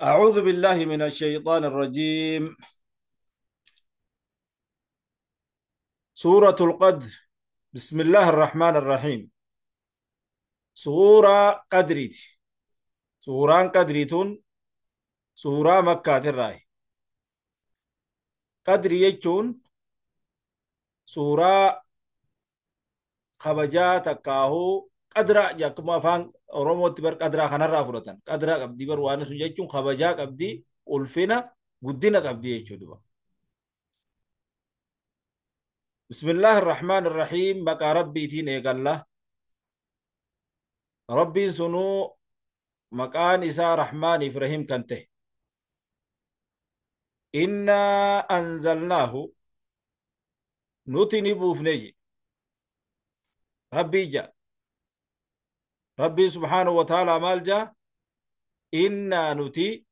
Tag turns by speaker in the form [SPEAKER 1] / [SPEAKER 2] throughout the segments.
[SPEAKER 1] أعوذ بالله من الشيطان الرجيم. سورة القدر. بسم الله الرحمن الرحيم. سورة قدريت، سورة قدريتون سورة مكة الراي. قدري يجون سورة خبجات كاهو قدرة يكما فان Oromootti bar qadraa kanarraa fudhatan. Qadraa qabdii bar waan sun jechuun kabajaa qabdii, ulfina guddina qabdii jechuudha. Bismillaahi irrahmaan irrahiim. Maqaa rabbiitiin eegalla. Rabbiin sunuu maqaan isaa rahmaaniif rahim kan ta'e. Innaa anzalnaahu, nuti ni buufne je rabbii ja. ربي سبحانه وتعالى مالجا إنا نتي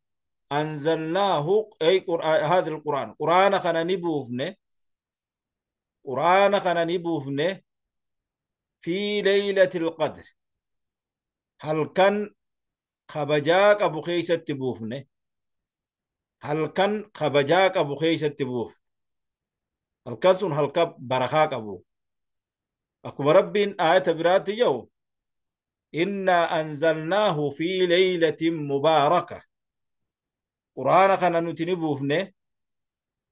[SPEAKER 1] أنزلناه أي هذا القرآن، قرآن خنا نبوفنه، قرآن خنا نبوفنه في ليلة القدر. هل كان خبجاك أبو خيسة تبوفنه؟ هل كان خبجاك أبو خيسة تبوف؟ هل كان هل كان برخاك أبو أكو ربي آية برات يو إنا أنزلناه في ليلة مباركة. قرآن خنا نتنبوفنه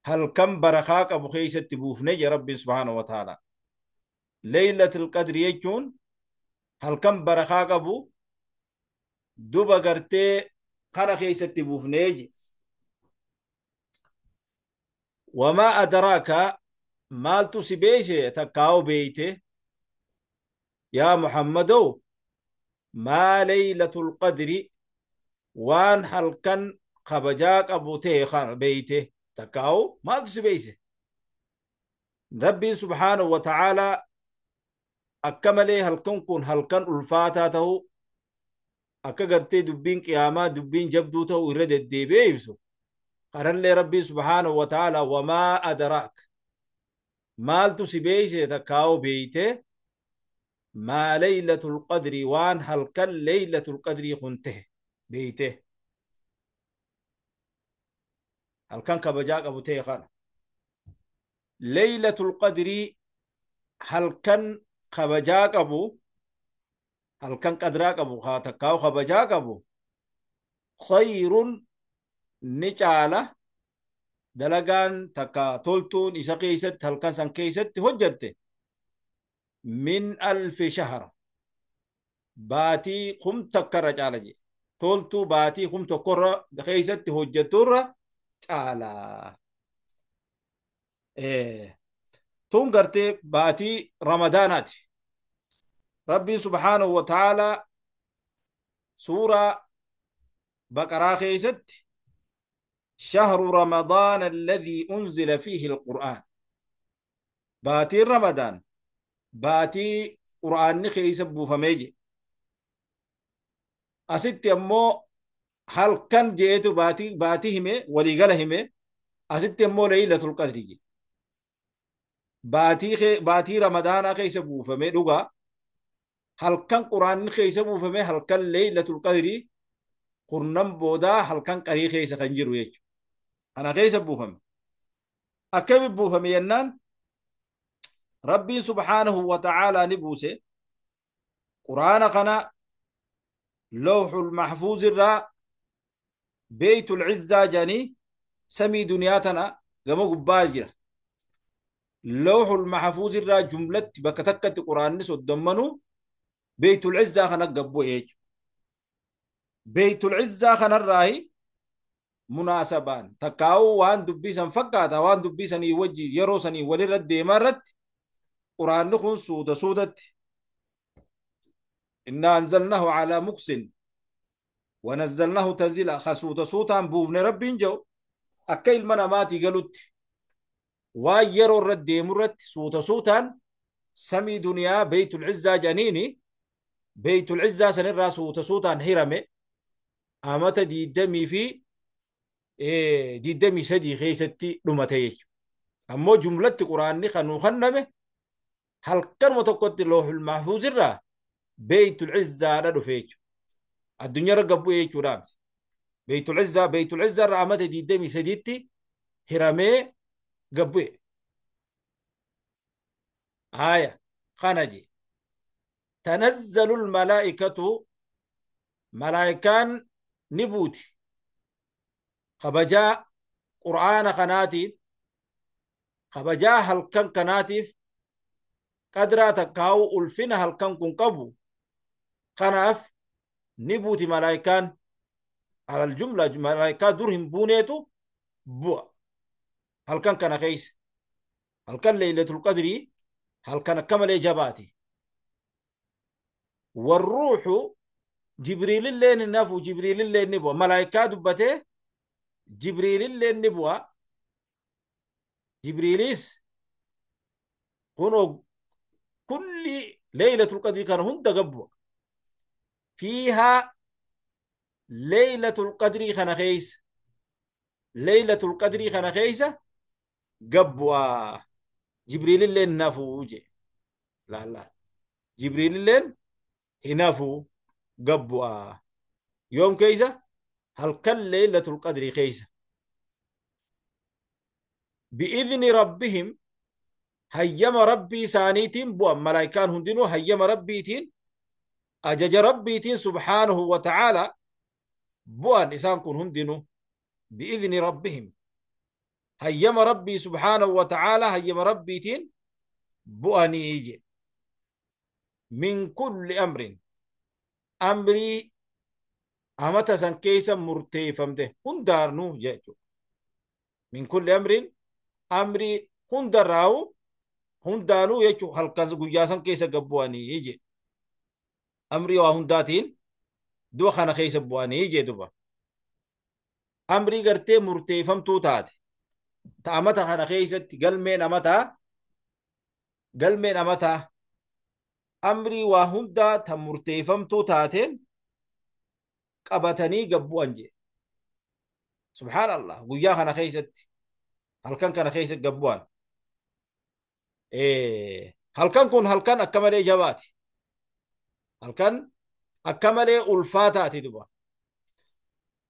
[SPEAKER 1] هل كم برخاك أبو خيسة تبوفنه يا ربي سبحانه وتعالى. ليلة القدر يجون هل كم برخاك أبو دوبا قرتي خنا خيسة تبوفنه. وما أدراك مالتو سبيشه تكاو بيته يا محمدو ما ليلة القدر، وان حلقا خبجاك أبو تيخان بيته تكاو ما تسبيسه. ربي سبحانه وتعالى أكمله هلكن كون هلكن الفاتاته أكغرتي دبين قياما دبين جبدوته ورد الديبيبسو. قال لي ربي سبحانه وتعالى وما أدراك مال تسبيسه تكاو بيته ما ليلة القدر، وان هلكن ليلة القدر خنته بيته هلكن كبجاك أبو تيخان. ليلة القدر هلكن كبجاك أبو، هلكن قدراك أبو خاتكاو خبجاك أبو خير نجالة دلقان تكا تولتون إسا قيست هلكن سن قيست هجته من 1000 شهر. باتي قم تكرر جالجي تولتو باتي قم تكرر خيست هجتور تعالى. إيه تون قرتي باتي رمضانات. ربي سبحانه وتعالى سورة بقرة خيست شهر رمضان الذي أنزل فيه القرآن. باتي رمضان باتي قرآن خيس بوفميجي أست أمو هل كان جيتو باتي باتي همي وليقال همي أست أمو ليلة القدر جي باتي خي باتي رمضان خيس بوفمي دوغا هل كان قرآن خيس بوفمي هل كان ليلة القدر قرنم بودا هل كان قري خيس خنجر ويج أنا خيس بوفمي أكيد بوفمي ينان ربي سبحانه وتعالى نبوسه قرآن قنا لوح المحفوظ الرا بيت العزة جاني سمي دنياتنا قمو قباجرة لوح المحفوظ الرا جملة بكتكة قرآن نسو الدمنو بيت العزة خنا قبو إيج بيت العزة خنا الراهي مناسبان تكاو وان دبيسا فقاتا وان دبيسا يوجي يروسني ولرد مرت قرآن نخون سودة سودة إنا أنزلناه على مكس ونزلناه تنزيلا خسودة سوتا بوفن ربين جو أكيل مناماتي قالت وايرو الرد مرت سودة سوتا سمي دنيا بيت العزة جنيني بيت العزة سنرى سودة سوتا هرمي أمت دي دمي في دي دمي سدي خيستي لمتيج أمو جملة قرآن نخنو خنمه هل كان متقد اللوح المحفوظ الرا بيت العزة لا دفيج الدنيا رقبوا إيه شرامت Beytul Izzaa, Beytul Izzaa irraa amata 23tti hiramee gad bu'e. Haya kana je. Tanazzalul malaa'ikatu, malaa'ikaan ni buuti. Kabajaa Qur'aana kanaatiif, kabajaa halkan kanaatiif, qadraa takkaa'u ulfina halkan kun qabu kanaaf ni buuti malaa'ikaan. Alal jumla malaa'ikaa dur hin buuneetu bu'a halkan kana keessa. Halkan Laylatul Qadrii halkan akka malee jabaati. Warruuxu, Jibriilillee ni hafu, Jibriilillee ni bu'a. Malaa'ikaa dubbatee Jibriilillee ni bu'a. Jibriilis kunoo kulli Laylatul Qadrii kana hunda gad bu'a. Fiihaa, Laylatul Qadrii kana keessa, Laylatul Qadrii kana keessa gad bu'a. Jibriilillee hin hafu je. Laallaa. Jibriililleen hin hafu, gad bu'a. Yoom keessa? Halkan Laylatul Qadrii keessa. Bi'idhni Rabbihim, hayyama Rabbii isaaniitiin bu'an. Malaayikaan hundinuu hayyama Rabbiitiin, ajaja Rabbiitiin subhaanahu wa ta'aala bu'an isaan kun hundinuu. Bi'idhni Rabbihim, hayyama Rabbii subhaanahu wa ta'aala, hayyama Rabbiitiin bu'anii je. Min kulli amrin, amrii amata san keessa murteeffamte hundaanuu jechuudha. Min kulli amrin, amrii hundarraawu hundaanuu jechuudha, halkan guyyaa san keessa gad bu'anii je. Amrii waa hundaatiin du'a kana keessa bu'anii je duba. Amrii gartee murteeffamtuu taate. Ta amata kana keessatti galmeen amataa, galmeen amataa amrii waa hundaa ta murteeffamtuu taateen qabatanii gad bu'an je. Subhaanallah, guyyaa kana keessatti, halkan kana keessatti gad bu'an. Halkan kun halkan akka malee jabaati. Halkan akka malee ulfaataati duba.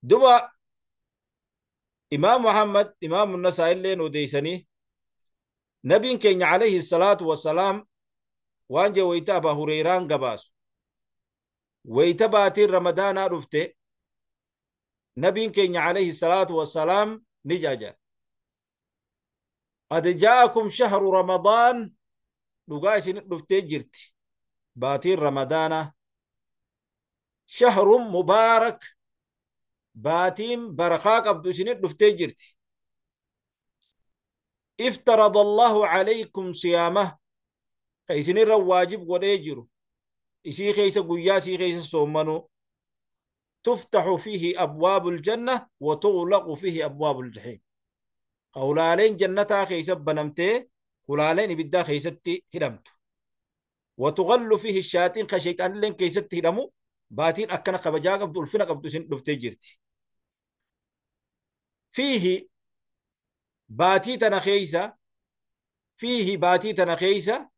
[SPEAKER 1] Duba Imaam Muhammad, Imaam Nasaa illeen odeysanii, nabiin keenya alayhi salaatu wassalaam waan jee wayita Abaa Hureyraan gabaasu. Wayita baatiin Ramadaanaa dhufte nabiin keenya alayhi salaatu wassalaam ni jaja. Qad jaa'akum shahru Ramadaan, dhugaa isin dhuftee jirti baatiin Ramadaanaa. Shahrun mubaarak, baatiin barakaa qabdu isin dhuftee jirti. Iftarada Allahu alaykum siyaamah, ka isinirra waajib godhee jiru isii keessa, guyyaa isii keessa soommanuu. Tuftaxu fiihi abwaabu aljanna wa tughlaqu fiihi abwaabu aljahiim, ka hulaaleen jannataa keessa banamtee hulaaleen ibiddaa keessatti hidhamtu. Wa tughallu fiihi shaaxiin, ka shayxaanilleen keessatti hidhamu. Baatiin akkana kabajaa qabdu, ulfina qabdu isin dhuftee jirti. Fiihi, baatii tana keessa, fiihi, baatii tana keessa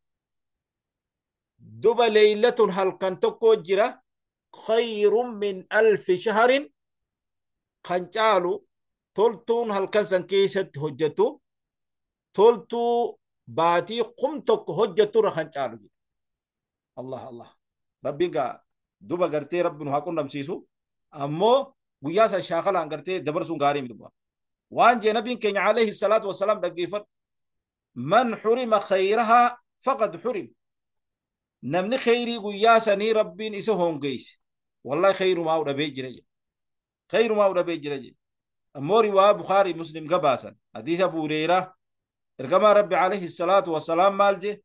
[SPEAKER 1] duba leeylatun, halkan tokko jira, khayrun min alfi shahrin, kan caalu toltuun halkan san keessatti hojjetu toltuu baatii 1000 hojjettu irra kan caalu. Allah Allah, Rabbiin gaa duba gartee Rabbi nu haa qunnamsiisu. Ammoo guyyaa san shaakalaan gartee dabarsuun gaarii miti. Waan jee nabiin keenya alayhi salaatu wassalaam, dhaggeeffadhu: man xurima khayrahaa faqad xurim, namni khayrii guyyaa sanii Rabbiin isa hongeeyse, wallahi khayrumaa dhabee jira jedhe, khayrumaa dhabee jira jedhe. Ammoo riwaa Bukaarii Muslim gabaasan, hadiisa Abu Hureyraa, ergamaa Rabbi alayhi salaatu wassalaam maal je?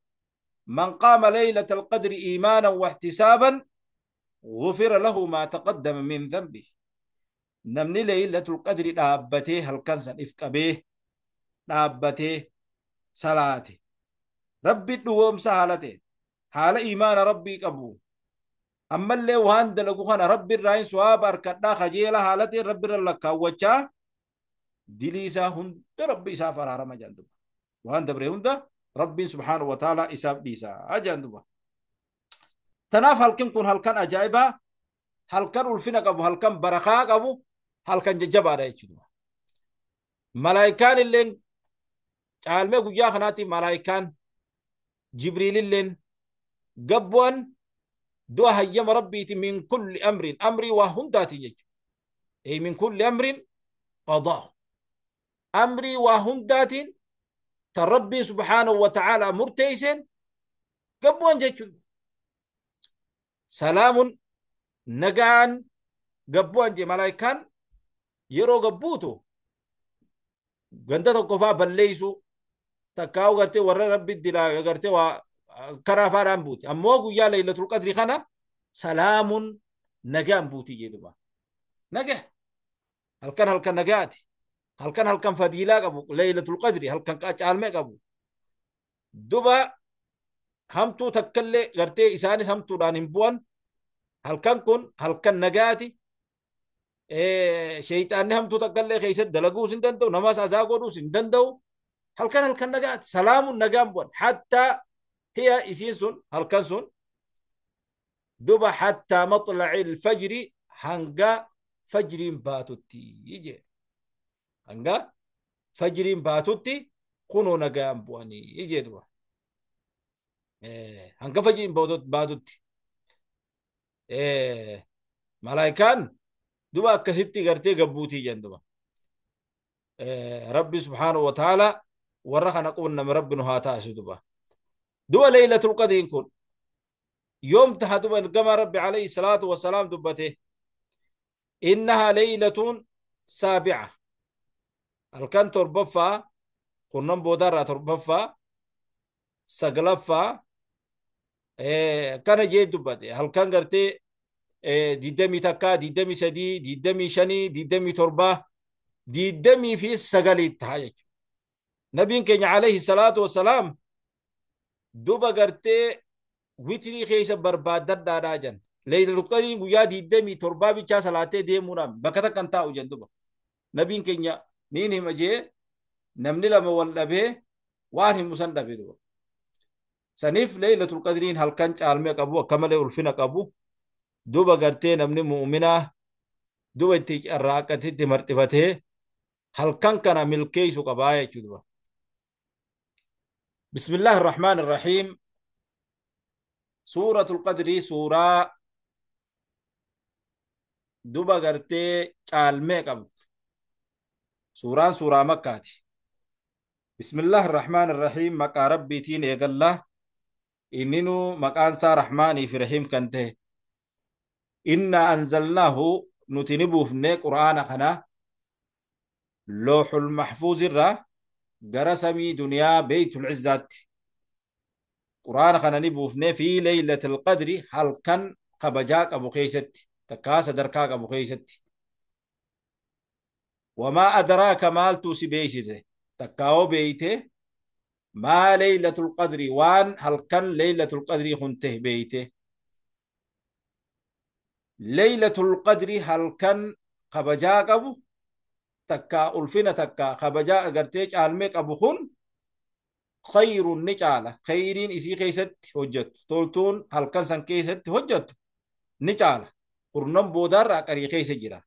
[SPEAKER 1] Man qaama leylata alqadri iimaanan واحتسابا غفر له ما تقدم من ذنبه. Namni Laylatul Qadri dhaabbatee, halkan san if qabee dhaabbatee salaate, Rabbi dhugoomsa haala ta'e, haala imaana Rabbii qabu, ammallee waan dalagu kana Rabbi irraa hin suwaaba harkadhaa kajeela haala ta'e Rabbi irra lakkaawwachaa, dilii isaa hunda Rabbi isaaf araarama jaan duba. Waan dabre hunda Rabbiin subhaanahu wa ta'ala isaaf dhiisa jaan duba. Tanaaf halkan kun halkan ajaa'ibaa, halkan ulfina qabu, halkan barakaa qabu, Halkan jajjabaadha jechuudha. Malaayikaan illeen caalmee guyyaa kanaatti malaayikaan Jibriil illeen gabbu'an du'a hayyama rabbiiti min kulli amrin amrii waa hundaatiin jechuudha. Min kulli amrin qadaa amrii waa hundaatiin tan rabbii subhaanahu wa ta'aalaa murteesseen gabbu'an jechuudha. Salaamun nagaan gabbu'an jee malaayikaan yeroo gabbuutu ganda tokko faa balleessu takkaa'u gartee warra rabbi dilaawe gartee waa karaa faadhaan buuti. Ammoo guyyaa Laylatul Qadri kana salaamun nagaan buuti jedhuma. Nagaa halkan halkan nagaati. Halkan halkan fadiilaa qabu Laylatul Qadri halkan caalmee qabu. Duba hamtuu takkallee gartee isaanis hamtuudhaan hin bu'an. Halkan kun halkan nagaati. Shayxaanni hamtuu takkallee keessatti dalaguus hin danda'u, namas azaa godhuus hin danda'u. Halkan halkan nagaati. Salaamun nagaan bu'an. Hattaa hiya isiin sun halkan sun duba hattaa maxlaci alfajri hanga fajriin baatutti jee. Hanga fajriin baatutti kunoo nagaan bu'anii jee duba. Hanga fajriin baatutti. Malaayikaan duba akkasitti gartee gabbuutii jen duba. Rabbi subhaanahu wa ta'ala warra kana quunname rabbi nu haa taasisu duba. Duba Laylatul Qadriin kun yoom taha duba ergamaa rabbi alayhi salaatu wasalaam dubbate innahaa laylatun saabi'a halkan torbaffaa kurnan boodarraa torbaffaa saglaffaa kana jee dubbate halkan gartee 21 23 25 27 29 taha jechuudha. Nabiin keenya alayhi salaatu wasalaam duba gartee witrii keessa barbaaddadhaadhaa jan. Laylatul Qadriin guyyaa 27 bichaa salaatee deemuudhaan bakka takka hin taa'u jan duba. Nabiin keenya niin hima jee namni lama wal dhabee waan himu san dhabe duba. Saniif Laylatul Qadriin halkan caalmee qabu akka malee ulfina qabu duba gartee namni mu'uminaa duba itti carraaqatitti marxifatee halkan kana milkeessu qabaa jechuudha. بسم الله الرحمن الرحيم. سورة القدر سورة duba gartee caalmee qabdu. Suuraan suuraa Makkaati. بسم الله الرحمن الرحيم. Maqaa rabbiitiin eegallaa inninuu maqaan isaa rahmaanii fi rahiim kan ta'e. إنا أنزلناه nuti ni buufne qur'aana kana looxul maxfuuz irraa gara samii duniyaa beeytul izzaatti. Qur'aana kana ni buufne fi laylatil qadri halkan kabajaa qabu keessatti takkaa sadarkaa qabu keessatti. وما أدراك maaltu si beeksise takkaa'oo beeyte maa laylatul qadri waan halkan laylatul qadri kun ta'e beeyte. Laylatul qadri halkan kabajaa qabu takkaa ulfina takkaa kabajaa agartee caalmee qabu kun khayrun ni caala. Khayriin isii keessatti hojjettu toltuun halkan san keessatti hojjettu ni caala. Kurnan boodaarraa qarii keessa jira.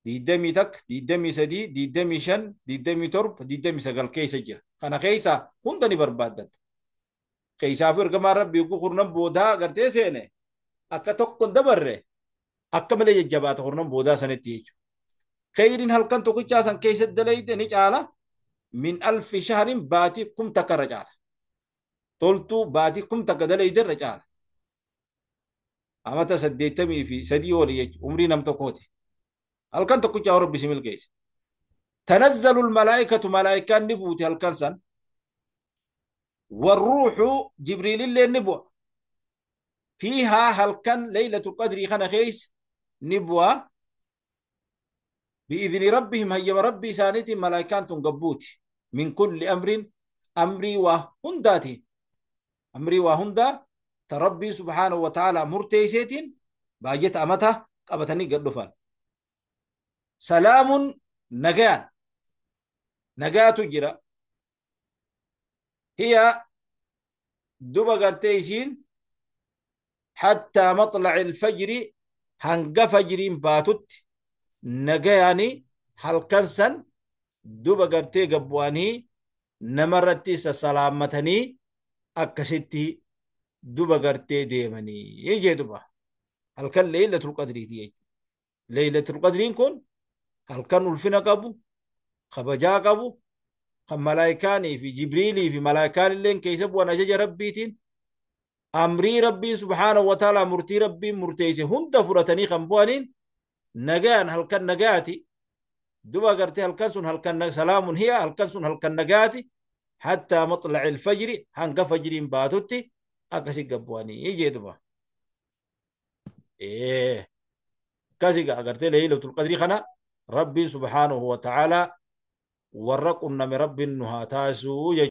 [SPEAKER 1] 21 23 25 27 29 keessa jira. Kana keessa hunda ni barbaaddatta. Keessaafuu ergamaan rabbii kurnan boodaa agartee seene akka tokko hin dabarre akka malee jajjabaata kurnan boodaa sanitti jechuudha. Khayriin halkan tokkichaa san keessatti dalayte ni caala. Min alfi shahrin baatii kum takka irra caala. Toltuu baatii kum takka dalayte irra caala. Amata 83 oli jechuudha. Umrii nam tokkooti. Halkan tokkichaa rabbi si milkeesse. Tanazzalu almalaa'ikatu malaa'ikaan ni buuti halkan san. Warruuxu Jibriilillee ni bu'a. Fiihaa halkan laylatul qadrii kana keessa ni bu'a. بإذن ربهم هيما ربي سانتي ملائكان تنقبوتي من كل أمر أمري وهنداتي أمري وهندا تربي سبحانه وتعالى مرتيسيتين باجت أمتها قبتني قدفان. سلام نجان نجات جرا هي دبا قرتيسين حتى مطلع الفجر هنق فجر باتت. Nagayaanii halkan san duba gartee gabbu'anii namarratti sassalaammatanii akkasitti duba gartee deemanii jee duba. Halkan Leeylatul Qadriiti jechuudha. Leeylatul Qadriin kun halkan ulfina qabu, kabajaa qabu, kan malaayikaanii fi Jibriilii fi malaayikaan illeen keessa bu'an ajaja Rabbiitiin amrii Rabbiin subhaanahu wa ta'ala murtii Rabbiin murteesse hunda fudhatanii kan bu'aniin nagaan halkan nagaati. Duba gartee halkan sun halkan salaamun hiya, halkan sun halkan nagaati hattaa maxla'il fajri, hanga fajriin baatutti akkasi gabbu'anii jee duba. Akkasi agartee Leeylatul Qadrii kana Rabbiin subhaanahu wa ta'ala warra qunname Rabbiin nu haa taasisuu jechuudha.